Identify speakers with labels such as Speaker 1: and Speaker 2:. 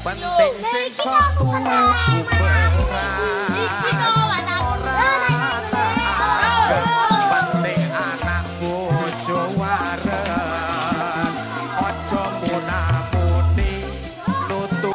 Speaker 1: Penting sing tuku beras. Ora tak penting anak bojo wareg. Aja munamuni nutup.